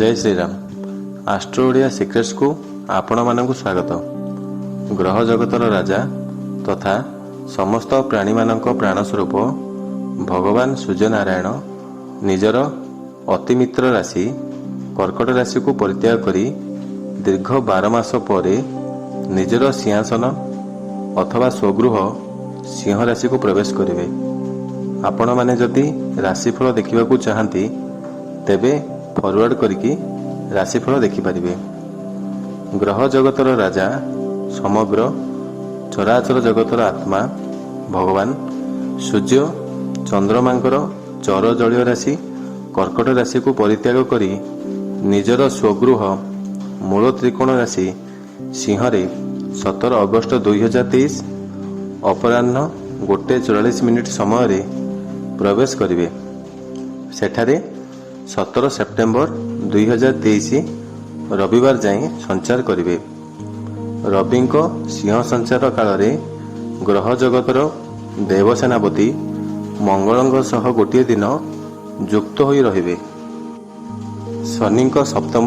ଜୟ Shriram. Astro Odia ସିକ୍ରେଟ୍ସକୁ ଆପଣମାନଙ୍କୁ ସ୍ୱାଗତ। ଗ୍ରହ ଜଗତର ରାଜା ତଥା ସମସ୍ତ ପ୍ରାଣୀମାନଙ୍କ ପ୍ରାଣସ୍ୱରୂପ ଭଗବାନ ସୂର୍ଯ୍ୟନାରାୟଣ ନିଜର ଅତିମିତ୍ର ରାଶି କର୍କଟ ରାଶିକୁ ପରିତ୍ୟାଗ କରି ଦୀର୍ଘ 12 ମାସ ପରେ ନିଜର ସିଂହାସନ ଅଥବା ସ୍ୱଗୃହ ସିଂହ ରାଶିକୁ ପ୍ରବେଶ କରିବେ। ଆପଣମାନେ ଯଦି ରାଶିଫଳ ଦେଖିବାକୁ ଚାହାନ୍ତି, ତେବେ ଫରୱାର୍ଡ଼ କରିକି ରାଶିଫଳ ଦେଖିପାରିବେ। ଗ୍ରହ ଜଗତର ରାଜା, ସମଗ୍ର ଚରାଚର ଜଗତର ଆତ୍ମା ଭଗବାନ ସୂର୍ଯ୍ୟ ଚନ୍ଦ୍ରମାଙ୍କର ଚର ଜଳୀୟ ରାଶି କର୍କଟ ରାଶିକୁ ପରିତ୍ୟାଗ କରି ନିଜର ସ୍ୱଗୃହ ମୂଳ ତ୍ରିକୋଣ ରାଶି ସିଂହରେ 17 ଅଗଷ୍ଟ 2023 ଅପରାହ୍ନ 1:44 ସମୟରେ ପ୍ରବେଶ କରିବେ। ସେଠାରେ 17 ସେପ୍ଟେମ୍ବର 2023 ରବିବାର ଯାଏଁ ସଞ୍ଚାର କରିବେ। ରବିଙ୍କ ସିଂହ ସଞ୍ଚାର କାଳରେ ଗ୍ରହ ଜଗତର ଦେବସେନାପତି ମଙ୍ଗଳଙ୍କ ସହ ଗୋଟିଏ ଦିନ ଯୁକ୍ତ ହୋଇ ରହିବେ। ଶନିଙ୍କ ସପ୍ତମ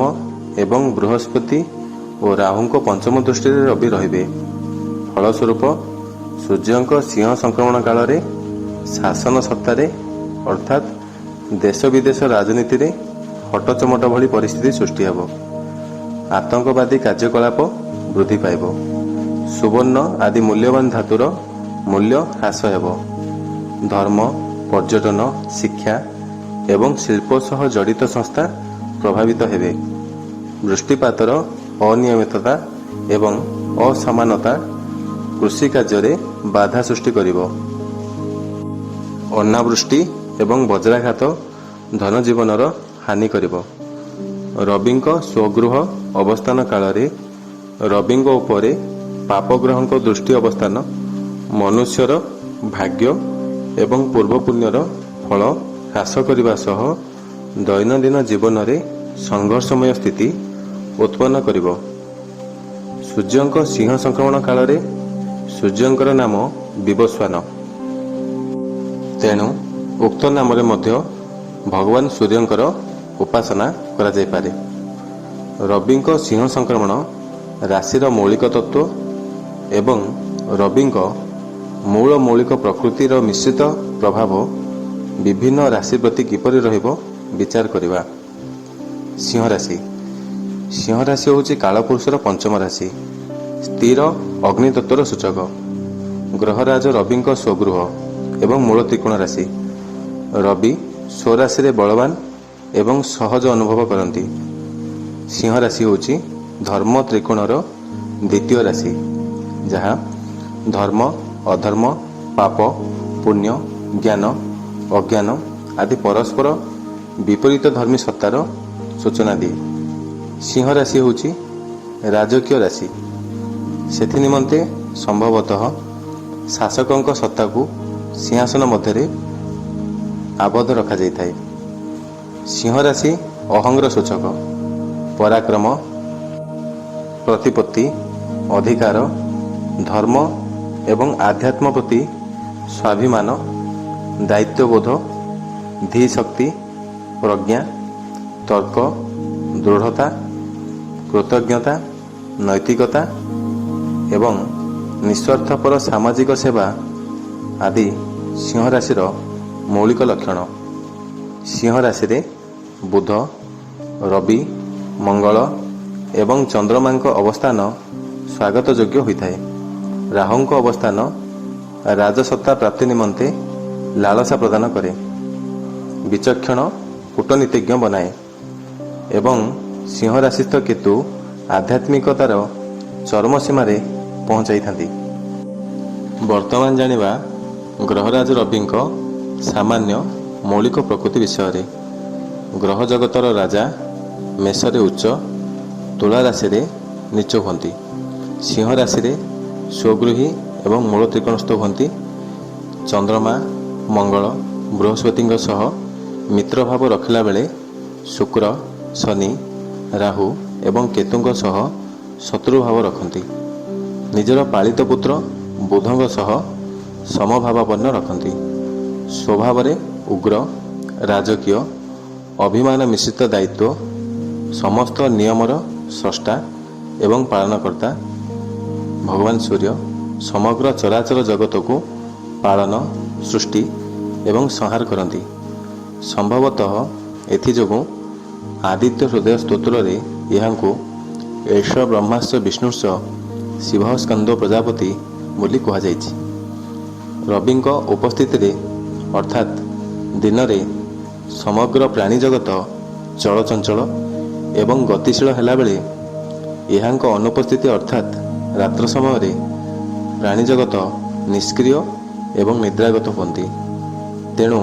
ଏବଂ ବୃହସ୍ପତି ଓ ରାହୁଙ୍କ ପଞ୍ଚମ ଦୃଷ୍ଟିରେ ରବି ରହିବେ। ଫଳସ୍ୱରୂପ ସୂର୍ଯ୍ୟଙ୍କ ସିଂହ ସଂକ୍ରମଣ କାଳରେ ଶାସନ ସତ୍ତାରେ, ଅର୍ଥାତ୍ ଦେଶ ବିଦେଶ ରାଜନୀତିରେ ହଟଚମଟ ଭଳି ପରିସ୍ଥିତି ସୃଷ୍ଟି ହେବ। ଆତଙ୍କବାଦୀ କାର୍ଯ୍ୟକଳାପ ବୃଦ୍ଧି ପାଇବ। ସୁବର୍ଣ୍ଣ ଆଦି ମୂଲ୍ୟବାନ ଧାତୁର ମୂଲ୍ୟ ହ୍ରାସ ହେବ। ଧର୍ମ, ପର୍ଯ୍ୟଟନ, ଶିକ୍ଷା ଏବଂ ଶିଳ୍ପ ସହ ଜଡ଼ିତ ସଂସ୍ଥା ପ୍ରଭାବିତ ହେବେ। ବୃଷ୍ଟିପାତର ଅନିୟମିତତା ଏବଂ ଅସମାନତା କୃଷି କାର୍ଯ୍ୟରେ ବାଧା ସୃଷ୍ଟି କରିବ। ଅନାବୃଷ୍ଟି ଏବଂ ବଜ୍ରାଘାତ ଧନଜୀବନର ହାନି କରିବ। ରବିଙ୍କ ସ୍ୱଗୃହ ଅବସ୍ଥାନ କାଳରେ ରବିଙ୍କ ଉପରେ ପାପଗ୍ରହଙ୍କ ଦୃଷ୍ଟି ଅବସ୍ଥାନ ମନୁଷ୍ୟର ଭାଗ୍ୟ ଏବଂ ପୂର୍ବ ପୁଣ୍ୟର ଫଳ ହ୍ରାସ କରିବା ସହ ଦୈନନ୍ଦିନ ଜୀବନରେ ସଂଘର୍ଷମୟ ସ୍ଥିତି ଉତ୍ପନ୍ନ କରିବ। ସୂର୍ଯ୍ୟଙ୍କ ସିଂହ ସଂକ୍ରମଣ କାଳରେ ସୂର୍ଯ୍ୟଙ୍କର ନାମ ବିବସ୍ୱାନ। ତେଣୁ ଉକ୍ତ ନାମରେ ମଧ୍ୟ ଭଗବାନ ସୂର୍ଯ୍ୟଙ୍କର ଉପାସନା କରାଯାଇପାରେ। ରବିଙ୍କ ସିଂହ ସଂକ୍ରମଣ ରାଶିର ମୌଳିକ ତତ୍ତ୍ୱ ଏବଂ ରବିଙ୍କ ମୂଳ ମୌଳିକ ପ୍ରକୃତିର ମିଶ୍ରିତ ପ୍ରଭାବ ବିଭିନ୍ନ ରାଶି ପ୍ରତି କିପରି ରହିବ, ବିଚାର କରିବା। ସିଂହ ରାଶି। ସିଂହ ରାଶି ହେଉଛି କାଳପୁରୁଷର ପଞ୍ଚମ ରାଶି, ସ୍ଥିର ଅଗ୍ନି ତତ୍ତ୍ୱର ସୂଚକ, ଗ୍ରହରାଜ ରବିଙ୍କ ସ୍ୱଗୃହ ଏବଂ ମୂଳ ତ୍ରିକୋଣ ରାଶି। ରବି ସ୍ୱରାଶିରେ ବଳବାନ ଏବଂ ସହଜ ଅନୁଭବ କରନ୍ତି। ସିଂହ ରାଶି ହେଉଛି ଧର୍ମ ତ୍ରିକୋଣର ଦ୍ୱିତୀୟ ରାଶି, ଯାହା ଧର୍ମ, ଅଧର୍ମ, ପାପ, ପୁଣ୍ୟ, ଜ୍ଞାନ, ଅଜ୍ଞାନ ଆଦି ପରସ୍ପର ବିପରୀତ ଧର୍ମୀ ସତ୍ତାର ସୂଚନା ଦିଏ। ସିଂହ ରାଶି ହେଉଛି ରାଜକୀୟ ରାଶି। ସେଥି ନିମନ୍ତେ ସମ୍ଭବତଃ ଶାସକଙ୍କ ସତ୍ତାକୁ ସିଂହାସନ ମଧ୍ୟରେ ଆବଦ୍ଧ ରଖାଯାଇଥାଏ। ସିଂହ ରାଶି ଅହଂର ସୂଚକ। ପରାକ୍ରମ, ପ୍ରତିପତ୍ତି, ଅଧିକାର, ଧର୍ମ ଏବଂ ଆଧ୍ୟାତ୍ମ ପ୍ରତି ସ୍ୱାଭିମାନ, ଦାୟିତ୍ୱବୋଧ, ଧୀଶକ୍ତି, ପ୍ରଜ୍ଞା, ତର୍କ, ଦୃଢ଼ତା, କୃତଜ୍ଞତା, ନୈତିକତା ଏବଂ ନିସ୍ୱାର୍ଥପର ସାମାଜିକ ସେବା ଆଦି ସିଂହ ରାଶିର ମୌଳିକ ଲକ୍ଷଣ। ସିଂହ ରାଶିରେ ବୁଧ, ରବି, ମଙ୍ଗଳ ଏବଂ ଚନ୍ଦ୍ରମାଙ୍କ ଅବସ୍ଥାନ ସ୍ୱାଗତଯୋଗ୍ୟ ହୋଇଥାଏ। ରାହୁଙ୍କ ଅବସ୍ଥାନ ରାଜସତ୍ତା ପ୍ରାପ୍ତି ନିମନ୍ତେ ଲାଳସା ପ୍ରଦାନ କରେ, ବିଚକ୍ଷଣ କୂଟନୀତିଜ୍ଞ ବନାଏ ଏବଂ ସିଂହ ରାଶିସ୍ଥ କେତୁ ଆଧ୍ୟାତ୍ମିକତାର ଚରମ ସୀମାରେ ପହଞ୍ଚାଇଥାନ୍ତି। ବର୍ତ୍ତମାନ ଜାଣିବା ଗ୍ରହରାଜ ରବିଙ୍କ ସାମାନ୍ୟ ମୌଳିକ ପ୍ରକୃତି ବିଷୟରେ। ଗ୍ରହ ଜଗତର ରାଜା ମେଷରେ ଉଚ୍ଚ, ତୁଳା ରାଶିରେ ନୀଚ ହୁଅନ୍ତି। ସିଂହ ରାଶିରେ ସ୍ୱଗୃହୀ ଏବଂ ମୂଳ ତ୍ରିକୋଣସ୍ଥ ହୁଅନ୍ତି। ଚନ୍ଦ୍ରମା, ମଙ୍ଗଳ, ବୃହସ୍ପତିଙ୍କ ସହ ମିତ୍ରଭାବ ରଖିଲା ବେଳେ ଶୁକ୍ର, ଶନି, ରାହୁ ଏବଂ କେତୁଙ୍କ ସହ ଶତ୍ରୁଭାବ ରଖନ୍ତି। ନିଜର ପାଳିତ ପୁତ୍ର ବୁଧଙ୍କ ସହ ସମଭାବାପନ୍ନ ରଖନ୍ତି। ସ୍ୱଭାବରେ ଉଗ୍ର, ରାଜକୀୟ, ଅଭିମାନ ମିଶ୍ରିତ ଦାୟିତ୍ୱ, ସମସ୍ତ ନିୟମର ସ୍ରଷ୍ଟା ଏବଂ ପାଳନକର୍ତ୍ତା ଭଗବାନ ସୂର୍ଯ୍ୟ ସମଗ୍ର ଚରାଚର ଜଗତକୁ ପାଳନ, ସୃଷ୍ଟି ଏବଂ ସଂହାର କରନ୍ତି। ସମ୍ଭବତଃ ଏଥିଯୋଗୁଁ ଆଦିତ୍ୟ ହୃଦୟ ସ୍ତୋତ୍ରରେ ଏହାଙ୍କୁ ଏଷ ବ୍ରହ୍ମାଶ୍ଚ ବିଷ୍ଣୁଶ୍ଚ ଶିବ ସ୍କନ୍ଦ ପ୍ରଜାପତି ବୋଲି କୁହାଯାଇଛି। ରବିଙ୍କ ଉପସ୍ଥିତିରେ ଅର୍ଥାତ୍ ଦିନରେ ସମଗ୍ର ପ୍ରାଣୀ ଜଗତ ଚଳଚଞ୍ଚଳ ଏବଂ ଗତିଶୀଳ ହେଲାବେଳେ ଏହାଙ୍କ ଅନୁପସ୍ଥିତି ଅର୍ଥାତ୍ ରାତ୍ର ସମୟରେ ପ୍ରାଣୀ ଜଗତ ନିଷ୍କ୍ରିୟ ଏବଂ ନିଦ୍ରାଗତ ହୁଅନ୍ତି। ତେଣୁ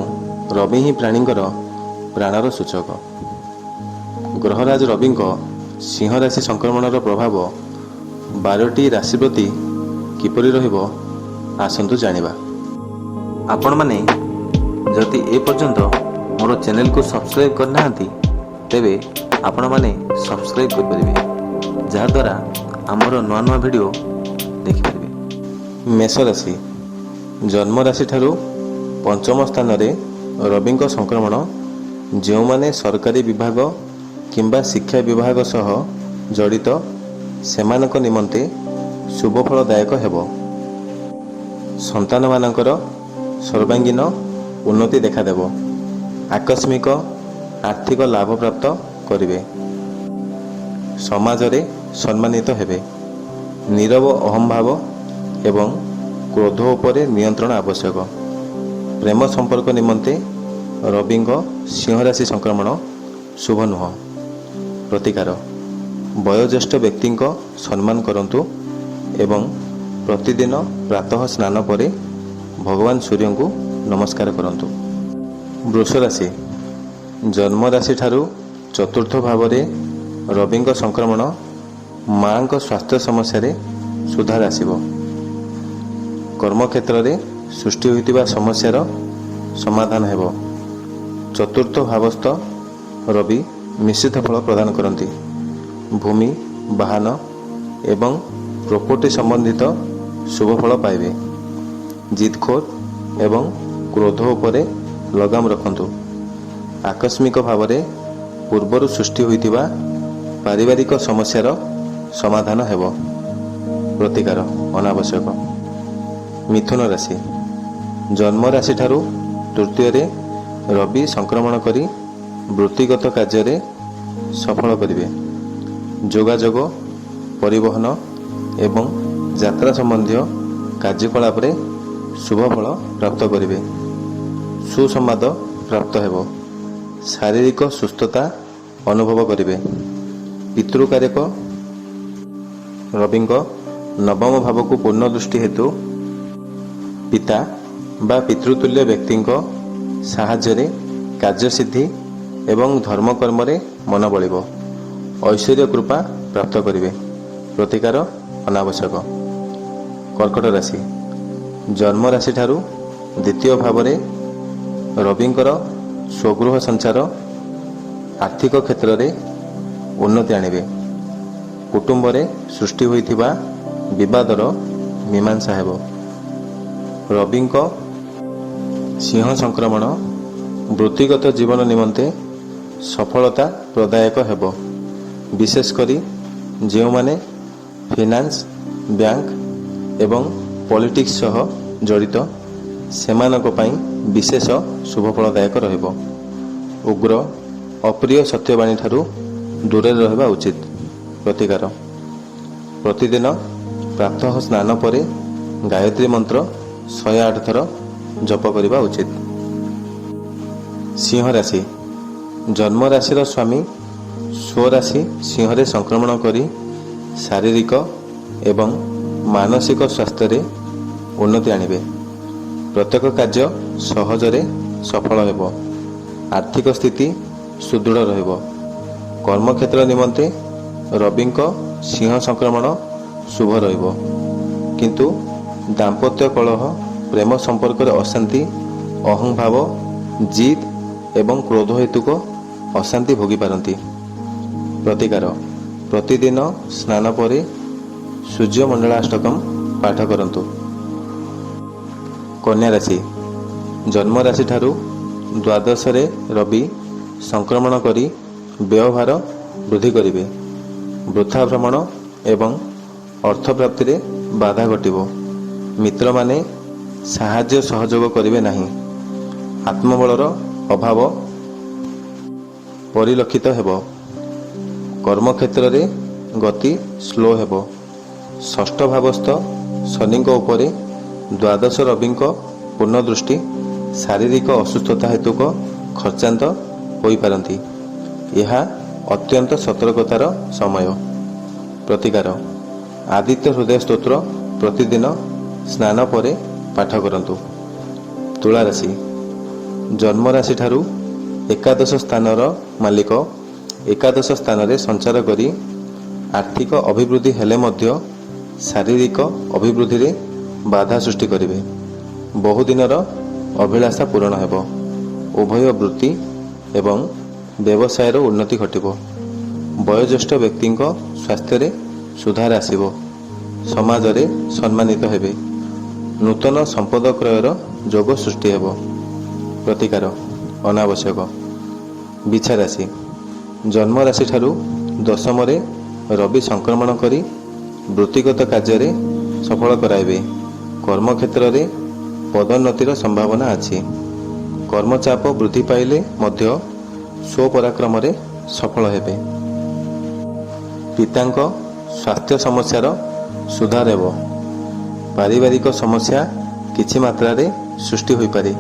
ରବି ହିଁ ପ୍ରାଣୀଙ୍କର ପ୍ରାଣର ସୂଚକ। ଗ୍ରହରାଜ ରବିଙ୍କ ସିଂହ ରାଶି ସଂକ୍ରମଣର ପ୍ରଭାବ 12ଟି ରାଶି ପ୍ରତି କିପରି ରହିବ, ଆସନ୍ତୁ ଜାଣିବା। ଆପଣମାନେ ଯଦି ଏ ପର୍ଯ୍ୟନ୍ତ ମୋର ଚ୍ୟାନେଲକୁ ସବସ୍କ୍ରାଇବ୍ କରିନାହାନ୍ତି, ତେବେ ଆପଣମାନେ ସବସ୍କ୍ରାଇବ୍ କରିପାରିବେ, ଯାହାଦ୍ୱାରା ଆମର ନୂଆ ନୂଆ ଭିଡ଼ିଓ ଦେଖିପାରିବେ। ମେଷ ରାଶି। ଜନ୍ମ ରାଶିଠାରୁ ପଞ୍ଚମ ସ୍ଥାନରେ ରବିଙ୍କ ସଂକ୍ରମଣ ଯେଉଁମାନେ ସରକାରୀ ବିଭାଗ କିମ୍ବା ଶିକ୍ଷା ବିଭାଗ ସହ ଜଡ଼ିତ, ସେମାନଙ୍କ ନିମନ୍ତେ ଶୁଭଫଳଦାୟକ ହେବ। ସନ୍ତାନମାନଙ୍କର ସର୍ବାଙ୍ଗୀନ ଉନ୍ନତି ଦେଖାଦେବ। ଆକସ୍ମିକ ଆର୍ଥିକ ଲାଭ ପ୍ରାପ୍ତ କରିବେ। ସମାଜରେ ସମ୍ମାନିତ ହେବେ। ନୀରବ ଅହମ୍ଭାବ ଏବଂ କ୍ରୋଧ ଉପରେ ନିୟନ୍ତ୍ରଣ ଆବଶ୍ୟକ। ପ୍ରେମ ସମ୍ପର୍କ ନିମନ୍ତେ ରବିଙ୍କ ସିଂହ ରାଶି ସଂକ୍ରମଣ ଶୁଭ ନୁହଁ। ପ୍ରତିକାର: ବୟୋଜ୍ୟେଷ୍ଠ ବ୍ୟକ୍ତିଙ୍କ ସମ୍ମାନ କରନ୍ତୁ ଏବଂ ପ୍ରତିଦିନ ପ୍ରାତଃ ସ୍ନାନ ପରେ ଭଗବାନ ସୂର୍ଯ୍ୟଙ୍କୁ ନମସ୍କାର କରନ୍ତୁ। ବୃଷ ରାଶି। ଜନ୍ମ ରାଶିଠାରୁ ଚତୁର୍ଥ ଭାବରେ ରବିଙ୍କ ସଂକ୍ରମଣ ମାଙ୍କ ସ୍ୱାସ୍ଥ୍ୟ ସମସ୍ୟାରେ ସୁଧାର ଆସିବ। କର୍ମକ୍ଷେତ୍ରରେ ସୃଷ୍ଟି ହୋଇଥିବା ସମସ୍ୟାର ସମାଧାନ ହେବ। ଚତୁର୍ଥ ଭାବସ୍ଥ ରବି ମିଶ୍ରିତ ଫଳ ପ୍ରଦାନ କରନ୍ତି। ଭୂମି, ବାହନ ଏବଂ ପ୍ରପର୍ଟି ସମ୍ବନ୍ଧିତ ଶୁଭ ଫଳ ପାଇବେ। ଜିଦଖୋର ଏବଂ କ୍ରୋଧ ଉପରେ ଲଗାମ ରଖନ୍ତୁ। ଆକସ୍ମିକ ଭାବରେ ପୂର୍ବରୁ ସୃଷ୍ଟି ହୋଇଥିବା ପାରିବାରିକ ସମସ୍ୟାର ସମାଧାନ ହେବ। ପ୍ରତିକାର ଅନାବଶ୍ୟକ। ମିଥୁନ ରାଶି। ଜନ୍ମ ରାଶିଠାରୁ ତୃତୀୟରେ ରବି ସଂକ୍ରମଣ କରି ବୃତ୍ତିଗତ କାର୍ଯ୍ୟରେ ସଫଳ କରିବେ। ଯୋଗାଯୋଗ, ପରିବହନ ଏବଂ ଯାତ୍ରା ସମ୍ବନ୍ଧୀୟ କାର୍ଯ୍ୟକଳାପରେ ଶୁଭ ଫଳ ପ୍ରାପ୍ତ କରିବେ। ସୁସମ୍ବାଦ ପ୍ରାପ୍ତ ହେବ। ଶାରୀରିକ ସୁସ୍ଥତା ଅନୁଭବ କରିବେ। ପିତୃକାରକ ରବିଙ୍କ ନବମ ଭାବକୁ ପୂର୍ଣ୍ଣ ଦୃଷ୍ଟି ହେତୁ ପିତା ବା ପିତୃତୁଲ୍ୟ ବ୍ୟକ୍ତିଙ୍କ ସାହାଯ୍ୟରେ କାର୍ଯ୍ୟସିଦ୍ଧି ଏବଂ ଧର୍ମକର୍ମରେ ମନ ବଳିବ। ଐଶ୍ୱର୍ଯ୍ୟ କୃପା ପ୍ରାପ୍ତ କରିବେ। ପ୍ରତିକାର ଅନାବଶ୍ୟକ। କର୍କଟ ରାଶି। ଜନ୍ମ ରାଶିଠାରୁ ଦ୍ୱିତୀୟ ଭାବରେ ରବିଙ୍କର ସ୍ୱଗୃହ ସଞ୍ଚାର ଆର୍ଥିକ କ୍ଷେତ୍ରରେ ଉନ୍ନତି ଆଣିବେ। କୁଟୁମ୍ବରେ ସୃଷ୍ଟି ହୋଇଥିବା ବିବାଦର ମୀମାଂସା ହେବ। ରବିଙ୍କ ସିଂହ ସଂକ୍ରମଣ ବୃତ୍ତିଗତ ଜୀବନ ନିମନ୍ତେ ସଫଳତା ପ୍ରଦାୟକ ହେବ। ବିଶେଷ କରି ଯେଉଁମାନେ ଫିନାନ୍ସ, ବ୍ୟାଙ୍କ ଏବଂ ପଲିଟିକ୍ସ ସହ ଜଡ଼ିତ, ସେମାନଙ୍କ ପାଇଁ ବିଶେଷ ଶୁଭଫଳଦାୟକ ରହିବ। ଉଗ୍ର, ଅପ୍ରିୟ ସତ୍ୟବାଣୀ ଠାରୁ ଦୂରରେ ରହିବା ଉଚିତ। ପ୍ରତିକାର: ପ୍ରତିଦିନ ପ୍ରାତଃ ସ୍ନାନ ପରେ ଗାୟତ୍ରୀ ମନ୍ତ୍ର 108 ଥର ଜପ କରିବା ଉଚିତ। ସିଂହ ରାଶି। ଜନ୍ମ ରାଶିର ସ୍ୱାମୀ ସ୍ୱରାଶି ସିଂହରେ ସଂକ୍ରମଣ କରି ଶାରୀରିକ ଏବଂ ମାନସିକ ସ୍ୱାସ୍ଥ୍ୟରେ ଉନ୍ନତି ଆଣିବେ। ପ୍ରତ୍ୟେକ କାର୍ଯ୍ୟ ସହଜରେ ସଫଳ ହେବ। ଆର୍ଥିକ ସ୍ଥିତି ସୁଦୃଢ଼ ରହିବ। କର୍ମକ୍ଷେତ୍ର ନିମନ୍ତେ ରବିଙ୍କ ସିଂହ ସଂକ୍ରମଣ ଶୁଭ ରହିବ। କିନ୍ତୁ ଦାମ୍ପତ୍ୟ କଳହ, ପ୍ରେମ ସମ୍ପର୍କରେ ଅଶାନ୍ତି, ଅହଂଭାବ, ଜିଦ୍ ଏବଂ କ୍ରୋଧ ହେତୁକ ଅଶାନ୍ତି ଭୋଗିପାରନ୍ତି। ପ୍ରତିକାର: ପ୍ରତିଦିନ ସ୍ନାନ ପରେ ସୂର୍ଯ୍ୟମଣ୍ଡଳାଷ୍ଟକମ୍ ପାଠ କରନ୍ତୁ। କନ୍ୟା ରାଶି। ଜନ୍ମ ରାଶିଠାରୁ ଦ୍ୱାଦଶରେ ରବି ସଂକ୍ରମଣ କରି ବ୍ୟୟଭାର ବୃଦ୍ଧି କରିବେ। ବୃଥା ଭ୍ରମଣ ଏବଂ ଅର୍ଥପ୍ରାପ୍ତିରେ ବାଧା ଘଟିବ। ମିତ୍ରମାନେ ସାହାଯ୍ୟ ସହଯୋଗ କରିବେ ନାହିଁ। ଆତ୍ମବଳର ଅଭାବ ପରିଲକ୍ଷିତ ହେବ। କର୍ମକ୍ଷେତ୍ରରେ ଗତି ସ୍ଲୋ ହେବ। ଷଷ୍ଠ ଭାବସ୍ଥ ଶନିଙ୍କ ଉପରେ ଦ୍ୱାଦଶ ରବିଙ୍କ ପୂର୍ଣ୍ଣଦୃଷ୍ଟି ଶାରୀରିକ ଅସୁସ୍ଥତା ହେତୁକ ଖର୍ଚ୍ଚାନ୍ତ ହୋଇପାରନ୍ତି। ଏହା ଅତ୍ୟନ୍ତ ସତର୍କତାର ସମୟ। ପ୍ରତିକାର: ଆଦିତ୍ୟ ହୃଦୟ ସ୍ତୋତ୍ର ପ୍ରତିଦିନ ସ୍ନାନ ପରେ ପାଠ କରନ୍ତୁ। ତୁଳା ରାଶି। ଜନ୍ମରାଶିଠାରୁ ଏକାଦଶ ସ୍ଥାନର ମାଲିକ ଏକାଦଶ ସ୍ଥାନରେ ସଞ୍ଚାର କରି ଆର୍ଥିକ ଅଭିବୃଦ୍ଧି ହେଲେ ମଧ୍ୟ ଶାରୀରିକ ଅଭିବୃଦ୍ଧିରେ ବାଧା ସୃଷ୍ଟି କରିବେ। ବହୁଦିନର ଅଭିଳାଷା ପୂରଣ ହେବ। ଉଭୟ ବୃତ୍ତି ଏବଂ ବ୍ୟବସାୟର ଉନ୍ନତି ଘଟିବ। ବୟୋଜ୍ୟେଷ୍ଠ ବ୍ୟକ୍ତିଙ୍କ ସ୍ୱାସ୍ଥ୍ୟରେ ସୁଧାର ଆସିବ। ସମାଜରେ ସମ୍ମାନିତ ହେବେ। ନୂତନ ସମ୍ପଦ କ୍ରୟର ଯୋଗ ସୃଷ୍ଟି ହେବ। ପ୍ରତିକାର ଅନାବଶ୍ୟକ। ବିଛା ରାଶି। ଜନ୍ମ ରାଶିଠାରୁ ଦଶମରେ ରବି ସଂକ୍ରମଣ କରି ବୃତ୍ତିଗତ କାର୍ଯ୍ୟରେ ସଫଳ କରାଇବେ। କର୍ମକ୍ଷେତ୍ରରେ ପଦୋନ୍ନତିର ସମ୍ଭାବନା ଅଛି। କର୍ମଚାପ ବୃଦ୍ଧି ପାଇଲେ ମଧ୍ୟ ସ୍ୱପରାକ୍ରମରେ ସଫଳ ହେବେ। ପିତାଙ୍କ ସ୍ୱାସ୍ଥ୍ୟ ସମସ୍ୟାର ସୁଧାର ହେବ। ପାରିବାରିକ ସମସ୍ୟା କିଛି ମାତ୍ରାରେ ସୃଷ୍ଟି ହୋଇପାରେ,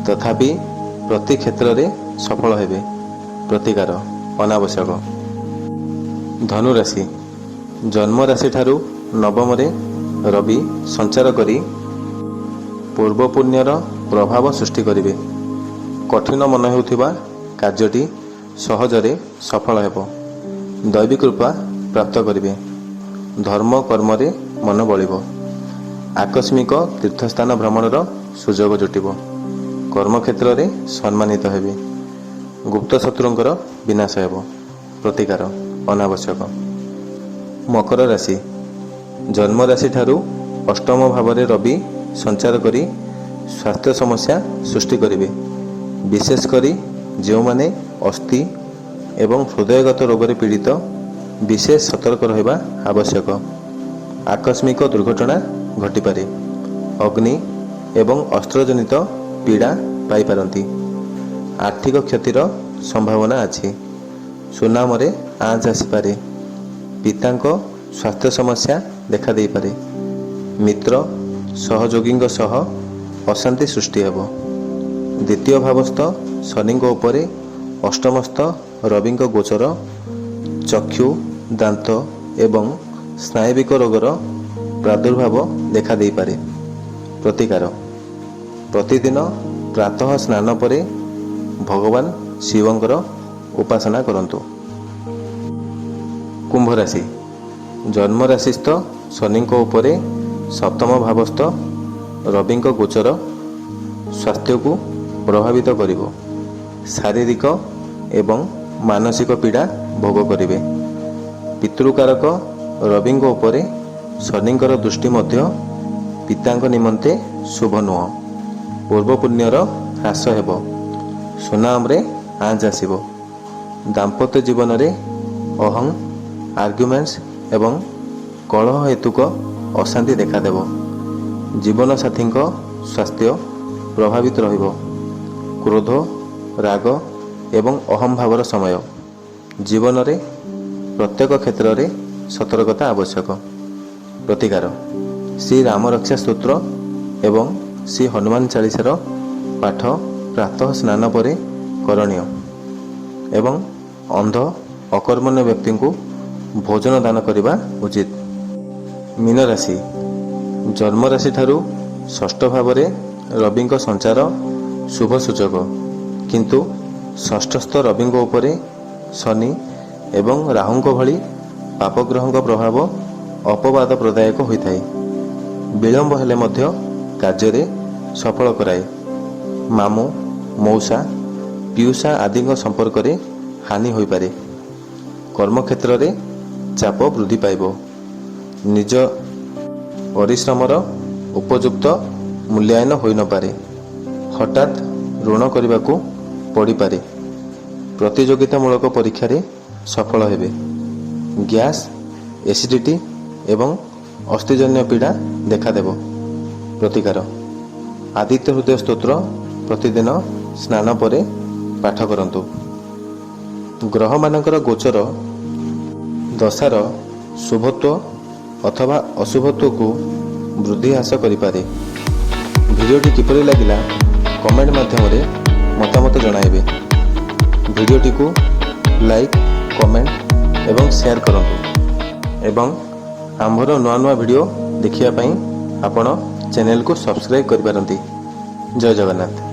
ତଥାପି ପ୍ରତି କ୍ଷେତ୍ରରେ ସଫଳ ହେବେ। ପ୍ରତିକାର ଅନାବଶ୍ୟକ। ଧନୁରାଶି। ଜନ୍ମ ରାଶିଠାରୁ ନବମରେ ରବି ସଞ୍ଚାର କରି ପୂର୍ବପୁଣ୍ୟର ପ୍ରଭାବ ସୃଷ୍ଟି କରିବେ। କଠିନ ମନେ ହେଉଥିବା କାର୍ଯ୍ୟଟି ସହଜରେ ସଫଳ ହେବ। ଦୈବୀ କୃପା ପ୍ରାପ୍ତ କରିବେ। ଧର୍ମ କର୍ମରେ ମନ ବଳିବ। ଆକସ୍ମିକ ତୀର୍ଥସ୍ଥାନ ଭ୍ରମଣର ସୁଯୋଗ ଜୁଟିବ। କର୍ମକ୍ଷେତ୍ରରେ ସମ୍ମାନିତ ହେବେ। ଗୁପ୍ତ ଶତ୍ରୁଙ୍କର ବିନାଶ ହେବ। ପ୍ରତିକାର ଅନାବଶ୍ୟକ। ମକର ରାଶି। ଜନ୍ମ ରାଶିଠାରୁ ଅଷ୍ଟମ ଭାବରେ ରବି ସଞ୍ଚାର କରି ସ୍ୱାସ୍ଥ୍ୟ ସମସ୍ୟା ସୃଷ୍ଟି କରିବେ। ବିଶେଷ କରି ଯେଉଁମାନେ ଅସ୍ଥି ଏବଂ ହୃଦୟଗତ ରୋଗରେ ପୀଡ଼ିତ, ବିଶେଷ ସତର୍କ ରହିବା ଆବଶ୍ୟକ। ଆକସ୍ମିକ ଦୁର୍ଘଟଣା ଘଟିପାରେ। ଅଗ୍ନି ଏବଂ ଅସ୍ତ୍ରଜନିତ ପୀଡ଼ା ପାଇପାରନ୍ତି। ଆର୍ଥିକ କ୍ଷତିର ସମ୍ଭାବନା ଅଛି। ସୁନାମରେ ଆଞ୍ଚ ଆସିପାରେ। ପିତାଙ୍କ ସ୍ୱାସ୍ଥ୍ୟ ସମସ୍ୟା ଦେଖାଦେଇପାରେ। ମିତ୍ର ସହଯୋଗୀଙ୍କ ସହ ଅଶାନ୍ତି ସୃଷ୍ଟି ହେବ। ଦ୍ୱିତୀୟ ଭାବସ୍ଥ ଶନିଙ୍କ ଉପରେ ଅଷ୍ଟମସ୍ଥ ରବିଙ୍କ ଗୋଚର ଚକ୍ଷୁ, ଦାନ୍ତ ଏବଂ ସ୍ନାୟବିକ ରୋଗର ପ୍ରାଦୁର୍ଭାବ ଦେଖାଦେଇପାରେ। ପ୍ରତିକାର: ପ୍ରତିଦିନ ପ୍ରାତଃ ସ୍ନାନ ପରେ ଭଗବାନ ଶିବଙ୍କର ଉପାସନା କରନ୍ତୁ। କୁମ୍ଭ ରାଶି। ଜନ୍ମ ରାଶିସ୍ଥ ଶନିଙ୍କ ଉପରେ ସପ୍ତମ ଭାବସ୍ଥ ରବିଙ୍କ ଗୋଚର ସ୍ୱାସ୍ଥ୍ୟକୁ ପ୍ରଭାବିତ କରିବ। ଶାରୀରିକ ଏବଂ ମାନସିକ ପୀଡ଼ା ଭୋଗ କରିବେ। ପିତୃକାରକ ରବିଙ୍କ ଉପରେ ଶନିଙ୍କର ଦୃଷ୍ଟି ମଧ୍ୟ ପିତାଙ୍କ ନିମନ୍ତେ ଶୁଭ ନୁହଁ। ପୂର୍ବପୁଣ୍ୟର ହ୍ରାସ ହେବ। ସୁନାମରେ ଆଞ୍ଚ ଆସିବ। ଦାମ୍ପତ୍ୟ ଜୀବନରେ ଅହଂ, ଆର୍ଗ୍ୟୁମେଣ୍ଟସ୍ ଏବଂ କଳହ ହେତୁକ ଅଶାନ୍ତି ଦେଖାଦେବ। ଜୀବନସାଥୀଙ୍କ ସ୍ୱାସ୍ଥ୍ୟ ପ୍ରଭାବିତ ରହିବ। କ୍ରୋଧ, ରାଗ ଏବଂ ଅହଂଭାବର ସମୟ। ଜୀବନରେ ପ୍ରତ୍ୟେକ କ୍ଷେତ୍ରରେ ସତର୍କତା ଆବଶ୍ୟକ। ପ୍ରତିକାର: ଶ୍ରୀ ରାମରକ୍ଷା ସ୍ତୋତ୍ର ଏବଂ ଶ୍ରୀ ହନୁମାନ ଚାଳିଶାର ପାଠ ପ୍ରାତଃ ସ୍ନାନ ପରେ କରଣୀୟ ଏବଂ ଅନ୍ଧ, ଅକର୍ମଣ୍ୟ ବ୍ୟକ୍ତିଙ୍କୁ ଭୋଜନ ଦାନ କରିବା ଉଚିତ। ମୀନ ରାଶି। ଜନ୍ମ ରାଶିଠାରୁ ଷଷ୍ଠ ଭାବରେ ରବିଙ୍କ ସଞ୍ଚାର ଶୁଭ ସୂଚକ, କିନ୍ତୁ ଷଷ୍ଠସ୍ଥ ରବିଙ୍କ ଉପରେ ଶନି ଏବଂ ରାହୁଙ୍କ ଭଳି ପାପଗ୍ରହଙ୍କ ପ୍ରଭାବ ଅପବାଦ ପ୍ରଦାୟକ ହୋଇଥାଏ। ବିଳମ୍ବ ହେଲେ ମଧ୍ୟ କାର୍ଯ୍ୟରେ ସଫଳ କରାଏ। ମାମୁଁ, ମଉସା, ପିଉସା ଆଦିଙ୍କ ସମ୍ପର୍କରେ ହାନି ହୋଇପାରେ। କର୍ମକ୍ଷେତ୍ରରେ ଚାପ ବୃଦ୍ଧି ପାଇବ। ନିଜ ପରିଶ୍ରମର ଉପଯୁକ୍ତ ମୂଲ୍ୟାୟନ ହୋଇନପାରେ। ହଠାତ୍ ଋଣ କରିବାକୁ ପଡ଼ିପାରେ। ପ୍ରତିଯୋଗିତାମୂଳକ ପରୀକ୍ଷାରେ ସଫଳ ହେବେ। ଗ୍ୟାସ୍, ଏସିଡିଟି ଏବଂ ଅସ୍ଥିଜନ୍ୟ ପୀଡ଼ା ଦେଖାଦେବ। ପ୍ରତିକାର: ଆଦିତ୍ୟ ହୃଦୟ ସ୍ତୋତ୍ର ପ୍ରତିଦିନ ସ୍ନାନ ପରେ ପାଠ କରନ୍ତୁ। ଗ୍ରହମାନଙ୍କର ଗୋଚର ଦଶାର ଶୁଭତ୍ୱ ଅଥବା ଅଶୁଭତ୍ୱକୁ ବୃଦ୍ଧି ହ୍ରାସ କରିପାରେ। ଭିଡ଼ିଓଟି କିପରି ଲାଗିଲା, କମେଣ୍ଟ ମାଧ୍ୟମରେ ମତାମତ ଜଣାଇବେ। ଭିଡ଼ିଓଟିକୁ ଲାଇକ୍, କମେଣ୍ଟ ଏବଂ ସେୟାର କରନ୍ତୁ ଏବଂ ଆମ୍ଭର ନୂଆ ନୂଆ ଭିଡ଼ିଓ ଦେଖିବା ପାଇଁ ଆପଣ ଚ୍ୟାନେଲକୁ ସବସ୍କ୍ରାଇବ୍ କରିପାରନ୍ତି। ଜୟ ଜଗନ୍ନାଥ।